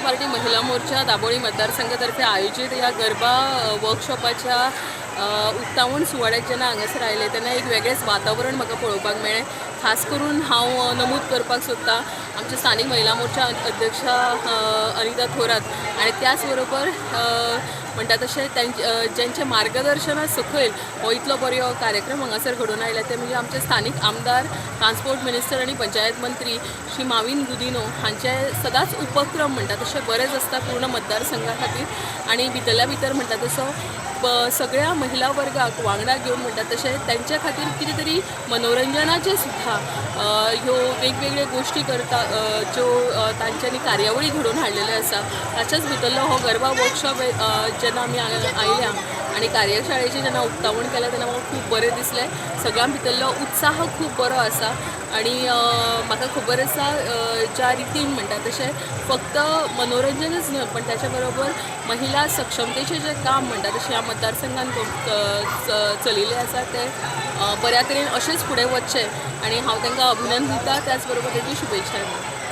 Party महिला मोर्चा दाबोळी मतदारसंघातर्फे आयोजित ह्या गरबा वर्कशॉपाच्या उक्तावण सुवाळ्याक जेन्ना हांगासर आयले तेन्ना एक वेगळेंच वातावरण म्हाका पळोवपाक मेळ्ळें. खास करून हांव नमूद करपाक सोदता आमचे स्थानीक महिला मोर्चा अध्यक्षा अनिता थोरात आनी त्याच बरोबर म्हणटा तशें तांचे ज्यांच्या मार्गदर्शना सकयल हो इतलो बरो कार्यक्रम हांगासर घडोवन आयला, ते म्हणजे आमचे स्थानीक आमदार, ट्रान्सपोर्ट मिनिस्टर आनी पंचायत मंत्री श्री माविन गुदिनो हांचे सदांच उपक्रम म्हणटा तशे बरेच आसता पूर्ण मतदारसंघा खातीर. आनी भितरल्या भितर म्हणटा तसो सगळ्या महिला वर्गाक वांगडा घेवन म्हणटा तशें तेंच्या खातीर कितें तरी मनोरंजनाचें सुद्दां ह्यो वेगवेगळ्यो गोश्टी करता, ज्यो तांच्यांनी कार्यावळी घडोवन हाडलेल्यो आसा. ताच्याच भितरलो हो गरबा वर्कशॉप जेन्ना आमी हांगा आयल्या आनी कार्यशाळेचें जेन्ना उक्तावण केलें तेन्ना म्हाका खूब बरें दिसलें. सगळ्यां भितरलो उत्साह खूब बरो आसा आनी म्हाका खबर आसा, ज्या रितीन म्हणटा तशें फक्त मनोरंजनच न्हय पण त्याच्या बरोबर महिला सक्षमतेचें जें काम म्हणटा तशें ह्या मतदारसंघान चलिल्लें आसा, तें बऱ्या तरेन अशेंच फुडें वचचें आनी हांव तांकां अभिनंदन दिता, त्याच बरोबर तेंची शुभेच्छा दिता.